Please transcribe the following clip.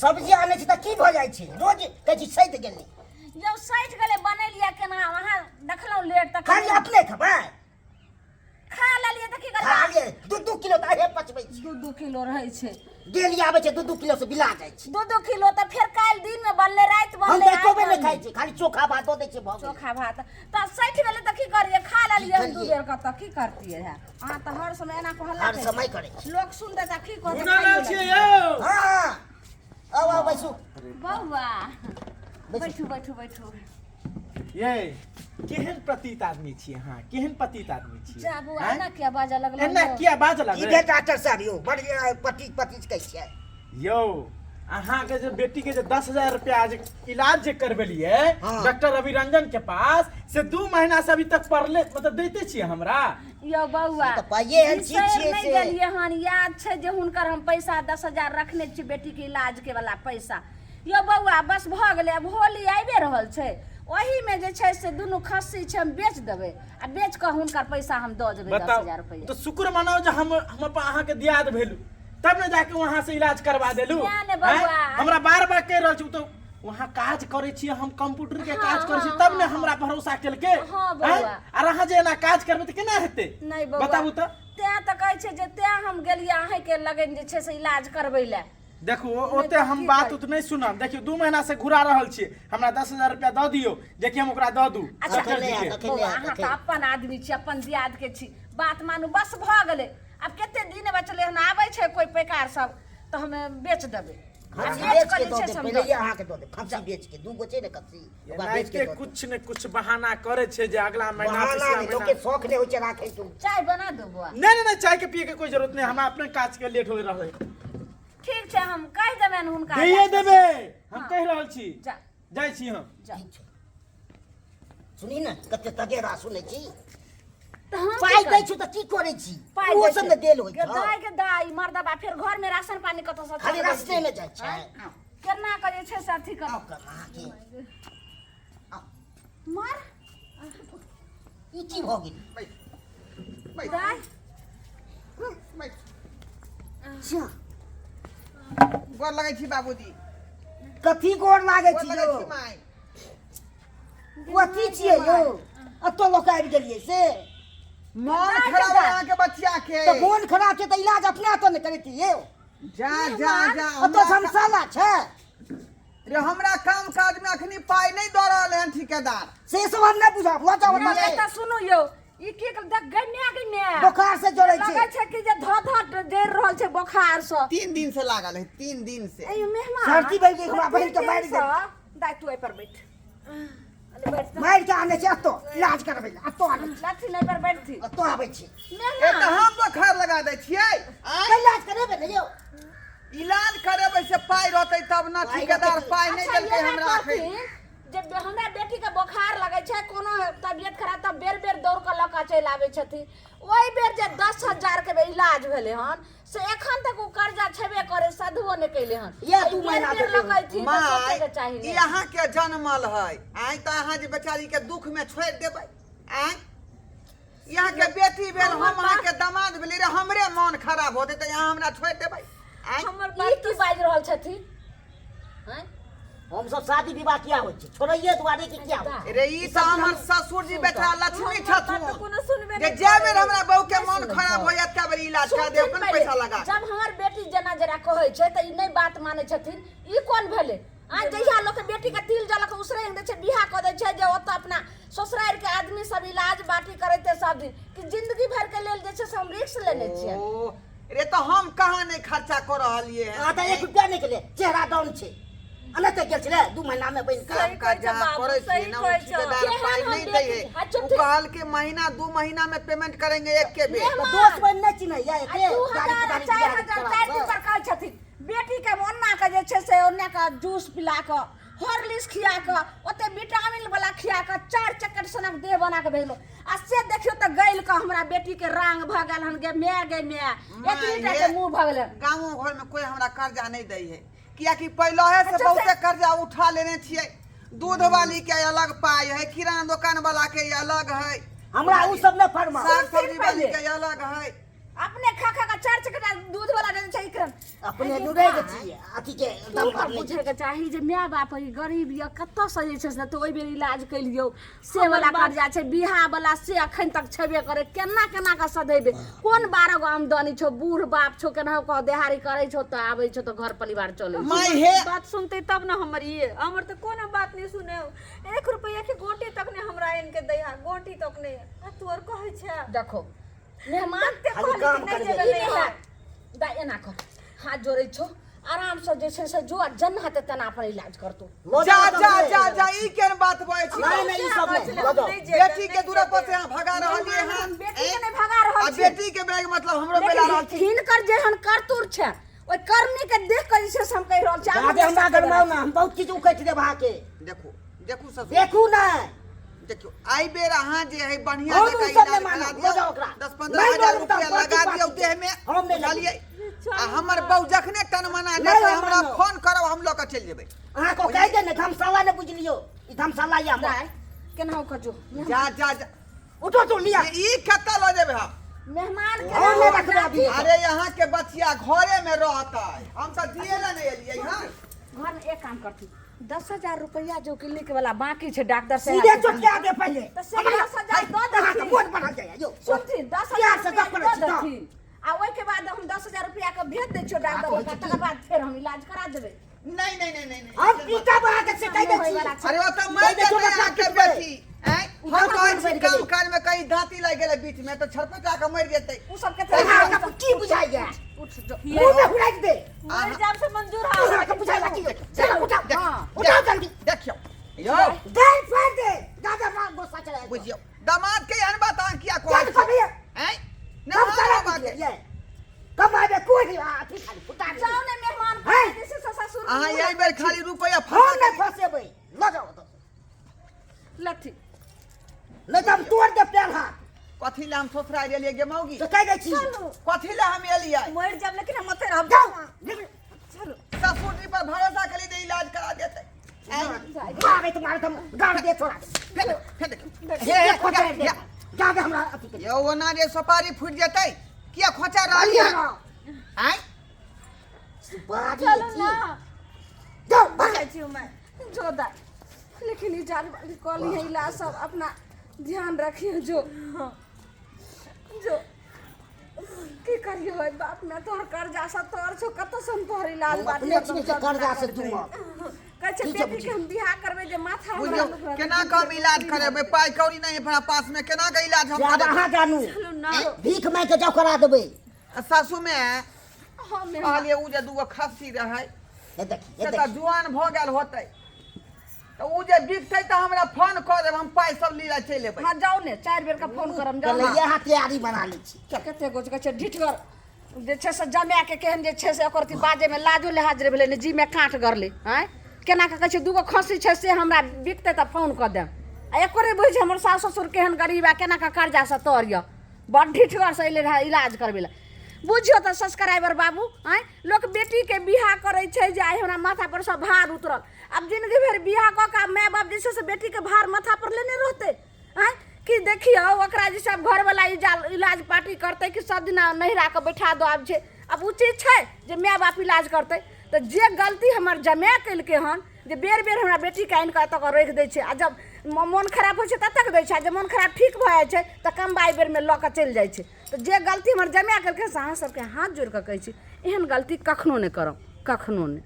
सब्जी आनै छी तऽ की भऽ जाइ छै रोज कहै छी सैत गेलै यौ सठि गेलै बनेलियै केना अहाँ देखलहुँ लेट तऽ खाली अपने खेबै खा लेलियै तऽ की खा करबै लियै 2-2 किलो तऽ अहे पचबै छी। 2-2 किलो रहै छै। डेली आबै छै 2-2 किलो से बिला जाइ छै। 2-2 किलो तऽ फेर काल्हि दिनमे बनलै, राति हम बनलै, तऽ एको आइ बेर नहि बनलै। खाइ छी, खाली चोखा भात दऽ दै छियै, भऽ गेलै। चोखा भात तऽ सठि गेलै तऽ की करियै? खा लेलियै हम 2 करियै? बेर कऽ तऽ की करतियै हे? अहाँ तऽ हर समय एना कऽ हल्ला हर करै समय छी। करै छी। लोक सुनतै तऽ की कहतै? घुना खाइयो रहल छियै लेतै। यौ। हँ, आउ आउ, बैसू। बौआ। बैसू। बैठू बैठू बैठू। ये केहन पतित आदमी छी अहाँ, केहन पतित आदमी छी? जा बौआ। आँय? एना किया बाजऽ लगलहुँ एना यौ? किया बाजऽ की लगलै? भेल डॉक्टर साहब यौ? बड़ पति पति कहै छियै। यौ, अहाँके जे बेटी के जे 10,000 रुपया जे इलाज जे करबेलियै डॉक्टर रवि रंजन के पास से 2 महीना से अभी तक पड़ले, मतलब दैते छियै हमरा। यौ बौआ, से तऽ पाइए एहन चीज बिसरि छियै नहि से। गेलियै हन। याद छै जे हुनकर हम पैसा 10,000 रखने छी, बेटीके इलाजके वाला पैसा। यौ बौआ, बस भऽ गेलै। आब होली आबिए रहल छै, ओहीमे जे छै से दुनू खस्सी छै, हम बेच देबै आ बेच कऽ हुनकर पैसा हम दऽ देबै, दस बताउ हजार रुपैआ। तऽ शुक्र मनाउ जे हम अपन अहाँके दियाद भेलू, तब ने जाके वहाँ से इलाज करवा देलू। तें ने बौआ। आँय? हमरा बार बार कहि रहल छी, उ तऽ वहाँ काज करै छियै, हम कंप्यूटर के काज करै छी, तब ने हमरा भरोसा केलकै। हँ, बौआ। आँय? आर अहाँ जे एना काज करबै तऽ केना हेतै? नहि बौआ। बताबू तऽ। तें तऽ कहै छै जे तें हम गेलियै अहीँके लगन जे छै से इलाज करबै लए। देखू, नहि ओते तऽ हम की बात करी? उत नहि सुनब। देखियौ, 2 महीना से घुरा रहल छियै, हमरा 10,000 रुपया दऽ दियौ जेकि हम ओकरा दऽ दू अच्छा, डॉक्टर जी के। तखन बौआ, नहि अहाँ तखन। तऽ अपन आदमी छी, अपन दियाद के छी, बात मानू, बस भऽ गेलै। आब कते दिन बचलै हन? आबै छै कोइ पैकार सब तऽ हम बेच देबै आ खस्सी बेच बेच कऽ के जे दऽ छै देब से हम पहिले दऽ देब। अहाँके दऽ देब। खस्सी बेच के, 2 गो छै ने खस्सी, ओकरा बेच के एनाहिते दऽ देब। कुछ ने कुछ बहाना करे छै जे अगला महीना, बहाना पिछला नहि, महीना। लोकके शौख नहि होइ छै राखै के। चाय बना दू बौआ? नहि नहि नहि, चाय के पिए के कोई जरूरत नहीं, हमरा अपने काज के लेट हो रहल है। ठीक छै, हम कहि देबनि हुनका। दैये देबै हम। कहि रहल छी। जा। जाइ छी हम। जा। ठीक छै। सुनी ने, कते तगेरा सुनै छी। तऽ हम की पाइ दै करी? छी तऽ की करै छी? पाइ ओहो दै सब छै। ने देल होइ गे छै। दाइ, गे दाइ, मर्दबा, फेर घर में राशन पानी कतऽ से खाली चलबै रास्ते छी? में जाइ छै। केना कऽ जे छै से अथी कर आउ कर अहाँके आउ। मर। ई की भऽ गेल? बैठ बैठ। दाइ। बैठ। अच्छा। गोर लगै छी बाबूजी। कथी गोर लागै गोर छी लगै यौ? छी माय। कथी छियै यौ, एतऽ लऽ कऽ आबि गेलियै से? मन खराब है अहाँके बच्चा के। तऽ मोन खराब छै तऽ इलाज अपने एतऽ नहि करेतियै यौ? जा जा जा। एतऽ धर्मशाला छै। रे, हमरा काम काज में अखनी पाई नहीं दऽ रहल हन ठेकेदार। से सब हम नहि बुझब, लऽ जाउ एतऽ से। तऽ सुनू यौ, ई की देख गै माय, गै माय। बोखार से जरै छै। लगै छै कि जे धऽ धऽ जरि रहल छै बोखार से। 3 दिन से लागल है, 3 दिन से। ऐ मेहमान। सर्दी भरि गेल हमरा बहिनके, मारि गेल। दाइ, तू एहि पर बैठ, अरे बैठ तऽ। मारि के आनै छै एतऽ इलाज करबै लए, एतऽ आनै छै। लथी नहि पर बैठथी। एतऽ आबै छै। ए तऽ हम बोखार लगा दै छियै आँय? तऽ इलाज करेबै ने यौ? इलाज करेबै से पाइ रहतै तब ने। पाइ ठेकेदार रहतै। पाइ नहि अच्छा, देलकै इएह हमरा एखन। कहथिन जे हमरा बेटी के बोखार लगै छै, कोनो तबियत खराब, तऽ बेर बेर दौड़ कऽ लऽ कऽ चलि आबै छथिन। ओहि बेर जे 10,000 के इलाज भेलै हन से एखन तक ओ कर्जा छेबे करे, सधबो नहि कैले हन। इएह दू बेर महीना बेर लऽ कऽ अयथिन तऽ माय, सोचैके चाही ई ने। अहाँके जनमल है आँय, तऽ अहाँ जे बेचारी के दुख में छोड़ि देबै आँय? ई अहाँके बेटी भेल, हम अहाँके दामाद भेली रे, हमरे मन खराब होतै तऽ अहाँ हमरा छोड़ि देबै आँय? हमर ई की बाजि रहल छथिन आँय? हमसब शादी विवाह किया होइ छै? छोड़ैये दुआरे कि किया होइ छै? रे, ई तऽ हमर ससुर जी बेटा लक्ष्मी हमर बात तऽ छथुन कोनो सुनबे जे नहि जै बेर करै। हमरा बहू के नहि मन सुनै खराब छौ। हो जायत ता बेर इलाज करा देब सुनथिन अपन पहिले। पैसा लगा। जब हमर बेटी जेना जेना कहै छै तऽ ई नहि बात मानै छथिन, ई कोन भेलै आ? जहिया लोक बेटी के तिल जलक उसरैग दै छै, बियाह कऽ दै छै, जे ओतऽ अपना ससुरारि के आदमी सब इलाज बाटी करैते सब दिन, कि जिंदगी भर के लेल जे छै से हम रिक्स लेने छियै। ओ रे, तऽ हम कहाँ नहि खर्चा कऽ रहलियै अहाँ हन? तऽ 1 रुपया नहि केलियै, चेहरा डाउन छै, आ नहि तऽ गेल छलै 2 महीना मे बनि कऽ। काम काज सही कहै छौ जहाँ बाबू, करै छियै सही ने, ओ कहै छौ। ठेकेदार केहन पाइ हम नहि दै बेटी है। छी? अच्छा, ओ ठीक। कहलकै महीना 2 महीना में पेमेंट करेंगे एक के बेर। तऽ दोस्त बहिन नहि चिन्हैया आ एते दू गाड़ी हजार आ कुदारी चारि बियाह हजार करा 4 दिन कऽ। पर कहै छथिन बेटी के ओन्ना के जे छै से ओन्ना के जूस पिला कऽ, हॉर्लिक्स खिया कऽ, ओते विटामिन वाला खिया कऽ, चारि चक्कर सनक देह बना कऽ भेजलहुँ आ से देखियौ तऽ गलि कऽ हमरा बेटी के रांग भऽ गेल हन। गे माय, गे माय, एतनी टा के मुँह भऽ गेलै। गाँवो घर में कोई हमरा कर्जा नहीं दै है, कियाकि पहले से बहुते कर्जा उठा लेने छियै। दूध वाली के अलग पाई है, किराना दुकान वाला के अलग है। हमरा उ सब नहि फरमाउ। साग सब्जी वाली के अलग है। अपने खा खा के चार चकरा दूध वाला दे छै इकरन। अपने नुरे के छियै अथी के दम तू भरने छै। बुझे के चाही जे माय बाप ई गरीब यऽ, कतऽ से जे छै से तऽ ओहि बेर इलाज केलियौ से वाला कर्जा छै, बियाह वाला से अखन तक छेबे करे, केना केना के सधेबे, कोन 12 गो आमदनी छौ, बूढ़ बाप छौ, केनाहु कऽ देहारी करै छौ तऽ आबै छौ तऽ घर परिवार चलै छौ। माय हे बात सुनते तब ना हमर ये, हमर तऽ कोनो बात नहीं सुने, 1 रुपया के गोटी तक नहीं हमरा आनि के दैहा, गोटी तक नहीं। आ तू और कहै छै देखो मेहमान तते खाली कहली काम कि नहीं करबै। जेबै ई नहीं नहि हैत। दाइ एना कर, हाथ जोड़ै छौ, आराम से जे छै से जो जेना हेतै तेना अपन इलाज करतौ। लऽ जा जाउ जा तब जा रे। जा, ई केहन बात बजै छी? नहीं नहीं, ई सब नहीं, लऽ जाउ। नहीं जेबै, बेटी के नहीं दूरा पर से जेबै। अहाँ भगा रहलियै हन। बेटी के नहि भगा रहल आ छी। बेटी के बैग मतलब हमरो बेला रहल लेकिन छी। हिनकर जेहन करतूर छै ओहि करनी के देख कऽ जे छै से हम कहि रहल छी। जादे हमरा गरमाउ ना, हम बहुत किछु उकटि देब अहाँके। देखू देखू ससुर, देखू ने। देखियौ एहि बेर अहाँ जे है बढ़िया हम जकाँ ओ सब इलाज नहि करा मानब, दियौ। लऽ जाउ ओकरा। 10-15 नहि हजार मानब तऽ रुपया पार्टी लगा दियौ पार्टी। देह में, हम नहि बुझलियै? चलू आ हमर बहू जखने टनमना नहि जेतै हम हमरा मानब। फोन करब, हम लऽ कऽ चलि जेबै। अहाँके कहि दे ने, धर्मशाला नहि बुझलियौ, ई धर्मशाला यऽ हमर। दाइ केनाहु कऽ जो। जा जा जा। उठो तू लिया। ई कतऽ लऽ जेबै हम? मेहमान के हम नहि रखबै अभी। अरे यहाँ के बचिया घरे में रहतै, हम तऽ दिए ला नहि एलियै हन। घर में एक काम करती, 10,000 रुपया जो क्लिनिक वाला बाकी छै डॉक्टर साहब सीधे चोटिया दे पहिले। तऽ से 10,000 दऽ अहाँके देथिन। मोन बढ़ल जाइए यौ। सुनथिन, 10,000 प्यार से रुपया गप करै दऽ छी तऽ। देथिन आ ओहिके बाद हम 10,000 रुपया के भेज दै छियौ डॉक्टर लग, तकर बाद फेर हम इलाज करा देबै। नहीं नहीं नहीं नहीं नहीं। हम पीटब अहाँके से कहि दै छी। अरे ओ तऽ मरि देखियौ जेतै ने अहाँके पिटबै। बेटी। आँय, हम उधर कहै मोन छी बढ़ि काम गेलै। काज में कहीं दाँती लागि गेलै बीच में तऽ छरपटा कऽ मरि जेतै। ओ सब के अहाँके की बुझाइए? उठ जो। मुँह में हुराकि दे। मरि जाब से मंजूर है। अहाँके बुझाइए की? चलो उठाओ, हाँ। उठाओ जल्दी। देखियौ यौ, गाल फाड़ दे। दादा माँ गुस्सा चढ़ाए। बुझियौ दामाद के एहन बात अहाँ किया कहै चल छी? कभी। आँय, नहि कब मानब चला अहाँके। बुझलियै? कब आबे कोई नहीं, अथी खाली फुटा दे। जाओ ने मेहमान हैं? जे छै से ससुर अहाँ एहि बेर खाली रुपैआ हम फंसा नहीं फंसेबै, लऽ जाउ ओतऽ। लथी। नहीं तऽ हम तोड़ देब पैर हाथ। कथी लए हम ससुराल एलियै गे मौगी? तऽ कहि दै छी। चलू। कथी लए हम एलियै? मरि जाब लेकिन हम ओतै रहब। जाउ निकलू। चलू। ससुर जी पर भरोसा केलियै जे इलाज करा देतै। आँय, मारे तो मारे तो गाड़ दे थोड़ा। फेर फेर देखियौ। हे हे खोचा दे। जा दे हमरा अथी के। यौ ओना जे सुपारी फुटि जेतै, किया खोचा रहलियै हन? आँय, सुपारी चलू छी। ना। जाउ भाग। जाइ छी हम। जो दाइ, लेकिन ई जान वाली कॉल है इलाज सब अपना ध्यान रखिए जो। जो की करियो हे बाप में तोहर कर्जा से तोहर छौ, कतऽ से हम तोहर इलाज हम बात अपने छियै से कर्जा से डूबल। कहै छै ठीक छै, बेटी के हम बियाह करबै जे माथा हमरा बुझियौ दुख रहतै। केना कऽ हम इलाज करेबै, पाइ कौड़ी नहि अपना पास में, केना कऽ इलाज हम से आब करेबै? अहाँ जानू। चलू ना। भीख मांगि के जाउ करा देबै। आ सासू में हाँ, मेहमान। कहलियै उ जे दूगो खस्सी रहै हे देखी, हे से तऽ देखी। जुआन भऽ गेल होतै, तऽ उ जे बिकतै तऽ हमरा फोन कऽ देब, हम पाइ सब ली चलि एबै। हाँ जाउ ने, 4 बेर के फोन करम, जाउ कहले ने। यहाँ तैयारी बना लै छी। कते गोज कहै छै ढिठगर जे छै से जमाए के केहन जे छै से ओकर अथी बाजैमे लाजो लिहाज रे भेलै ने, जीमे काँट गड़लै। आँय केना कऽ कहै छै दूगो खस्सी छै से हमरा बिकतै तऽ फोन कऽ देब। आ एको रे बुझै छै हमर सास ससुर केहन गरीब आ केना कऽ कर्जासँ तर यऽ, बड़ ढिठगरसँ अयलै रहए इलाज करबै लए। बुझियौ तऽ सब्सक्राइबर बाबू, आँय लोक बेटीके बियाह करै छै जे आइ हमरा माथापर सब भार उतरल, आब जिनगी भरि बियाह कऽ कऽ माय बाप जे छै से बेटीके भार माथापर लेने रहतै। आँय कि देखियौ ओकरा जे सब घरवला इलाज पार्टी करतै कि सब दिना नहिरा कऽ बैठा दो। आब छै आब ओ चीज छै जे माय बाप इलाज करतै। तऽ जे गलती हमर जमाए केलकै हन जे बेर बेर हमरा बेटीके आनि कऽ एतऽ कऽ राखि दै छै, आ जब मोन खराब होइ छै तब तक दै छै, आ जब मोन खराब ठीक भऽ जाइ छै तऽ कमबाइ बेरमे लऽ कऽ चलि जाइ छै। तऽ जे गलती हमर जमाए केलकै से अहाँ सबके हाथ जोड़ि कऽ कहै छी, एहन गलती कखनो नहि करब, कखनो नहि।